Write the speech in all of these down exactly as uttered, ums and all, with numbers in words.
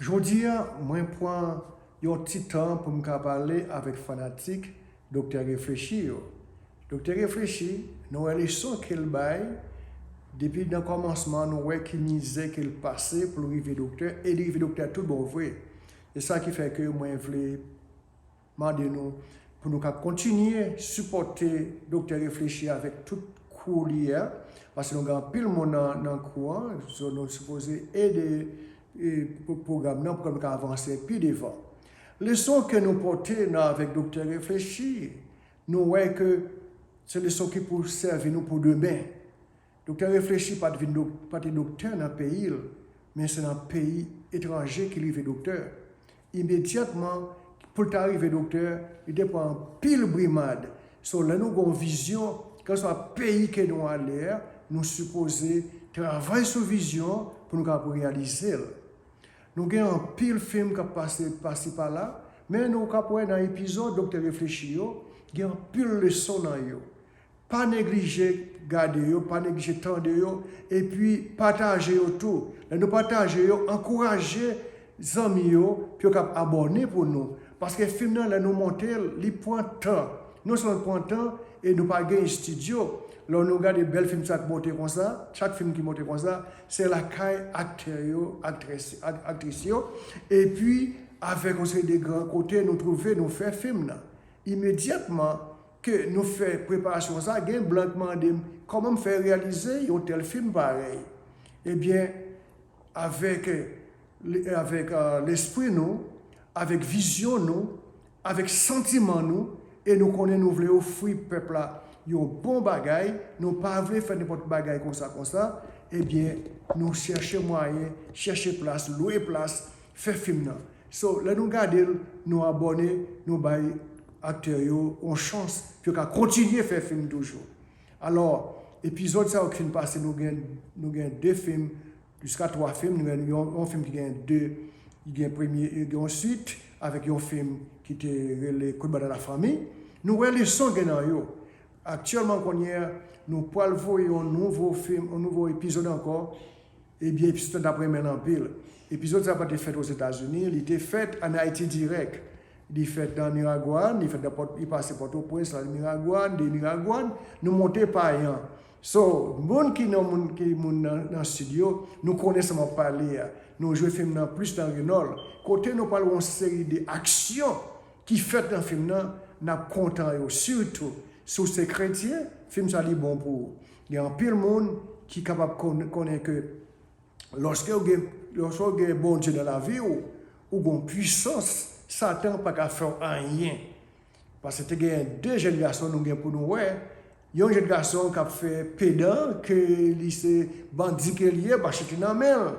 Jodi a, mwen pran yon ti tan pou m ka pale avèk fanatik Doktè Reflechi yo. Doktè Reflechi, nou wè leson ke l bay, depi nan kòmansman, nou wè ki mizè ke l pase pou l rive doktè, e li rive doktè tout bon vre. E sa ki fè ke mwen vle mande nou pou nou ka kontinye sipòte Doktè Reflechi avèk tout kou li a, paske nou gen anpil moun nan, nan kou an, so nou sipoze ede e, pwogram nan pou ke nou ka avanse pi devan. Leson ke nou pote nan avèk Doktè Reflechi, nou wè ke se leson ki pou sèvi nou pou demen. Doktè Reflechi pa t vin dok, pa te doktè nan peyi l, men se nan peyi etranje ki rive doktè. Imedyatman, pou l ta rive doktè, li te pran anpil brimad. So, lè nou gen yon vizyon, kèlkeswa peyi ke nou ale a, nou sipoze travay sou vizyon pou nou kapab reyalize l. Nou gen anpil fim k ap pase pasi pala, men nou kab wè nan epizòd Doktè Reflechi yo, gen anpil leson nan yo. Pa neglije gade yo, pa neglije tande yo, epi pataje yo tou. Lè nou pataje yo, ankouraje zanmi yo pou yo kab abòne pou nou. Paske fim nan, lè nou monte l, li pran tan. Non sèlman l pran tan, e nou pa gen estidyo. Lè nou gade bèl fim sa k monte konsa, chak fim ki monte konsa, se lakay aktè yo, aktris, ak, aktris yo, epi avèk yon seri de gran kote nou twouve nou fè fim nan. Imedyatman ke nou fè preparasyon sa, gen blan k mande m kòman m fè reyalize yon tèl fim parèy. Ebyen, avèk, avèk, euh, lespri nou, avèk vizyon nou, avèk santiman nou, e nou konnen nou vle ofri pèp la yon bon bagay, nou pa vle fè nenpòt bagay konsa, konsa, ebyen, nou chèche mwayen, chèche plas, lwe plas, fè fim nan. So, lè nou gade l, nou abòne, nou bay aktè yo yon chans pou yo ka kontinye fè fim toujou. Alò, epizòd sa yo ki fin pase, nou gen, nou gen de fim, jiska twa fim, nou gen yon, yon fim ki gen de, ki gen premye, gen yon swit, avèk yon fim ki te rele Kout Banda Lafanmi. Nou wè leson gen nan yo. Aktyèlman kounye a, nou pral voye yon nouvo fim, yon nouvo epizòd ankò. Ebyen, epizòd sa n t ap renmen l anpil. Epizòd sa pa te fèt Ozetazini, li te fèt ann Ayiti dirèk. Li fèt nan Miragwàn, li fèt nan Pòt, li pase Pòtoprens, la Miragwàn, de Miragwàn, nou monte Payan. So, moun ki nan, moun ki moun nan, nan Sid yo, nou konnen sa m ap pale a. Nou jwe fim nan plis nan Renòl. Kote nou pral wè yon seri de aksyon ki fèt nan fim nan, n ap kontan yo. Sitou, si w se kretyen, fim sa li bon pou ou. Gen anpil moun ki kapab kon, konnen ke lòske w gen, lòske w gen Bondye nan lavi w, ou gen yon pwisans, Satan pa ka fè w anyen. Paske te gen de jèn gason nou gen pou nou wè. Yon jèn gason k ap fè pedan, ke li se bandi ke li ye, machete nan men l.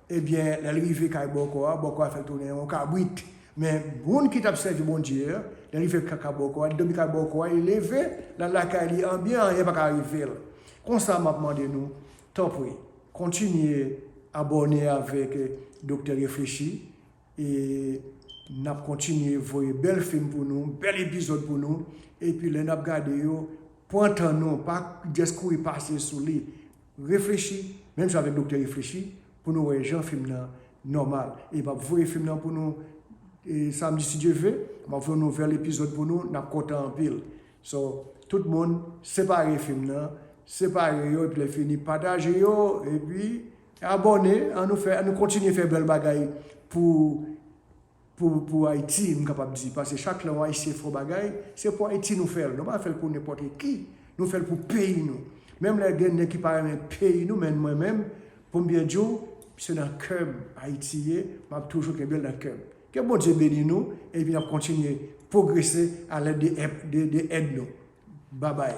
Ebyen, lè l rive kay bòkò a, bòkò a fè l tounen yon kabrit. Men moun ki t ap sèvi Bondye a, lè l rive kay bòkò a, li dòmi kay bòkò a, li leve, l al lakay li anbyen, anyen pa ka rive l. Konsa, m ap mande nou, tanpri, kontinye abòne avèk, eh, Doktè Reflechi. E n ap kontinye voye bèl fim pou nou, bèl epizòd pou nou. Epi lè n ap gade yo, pran tan nou, pa just kouri pase sou li. Reflechi, menm jan avèk Doktè Reflechi, pou nou wè jan fim nan nòmal. E m ap voye fim nan pou nou, e samdi, si Dye vle, m ap voye yon nouvèl epizòd pou nou, n ap kontan anpil. So, tout moun, separe fim nan, separe yo, epi lè fini, pataje yo, epi abòne, ann nou fè, ann nou kontinye fè bèl bagay pou, pou, pou Ayiti, m kapab di. Paske chak lè yon Ayisyen fè yon bagay, se pou Ayiti nou fè l. Nou pa fè l pou nenpòt ki. Nou fè l pou peyi nou. Menm lè gen nèg ki pa renmen peyi nou, men mwen menm, pou m byen di w, se nan kè m Ayiti ye, m ap toujou kenbe l nan kè m. Ke Bondye beni nou, epi n ap kontinye pwogrese alèd de, èp, de, de èd nou. Babay.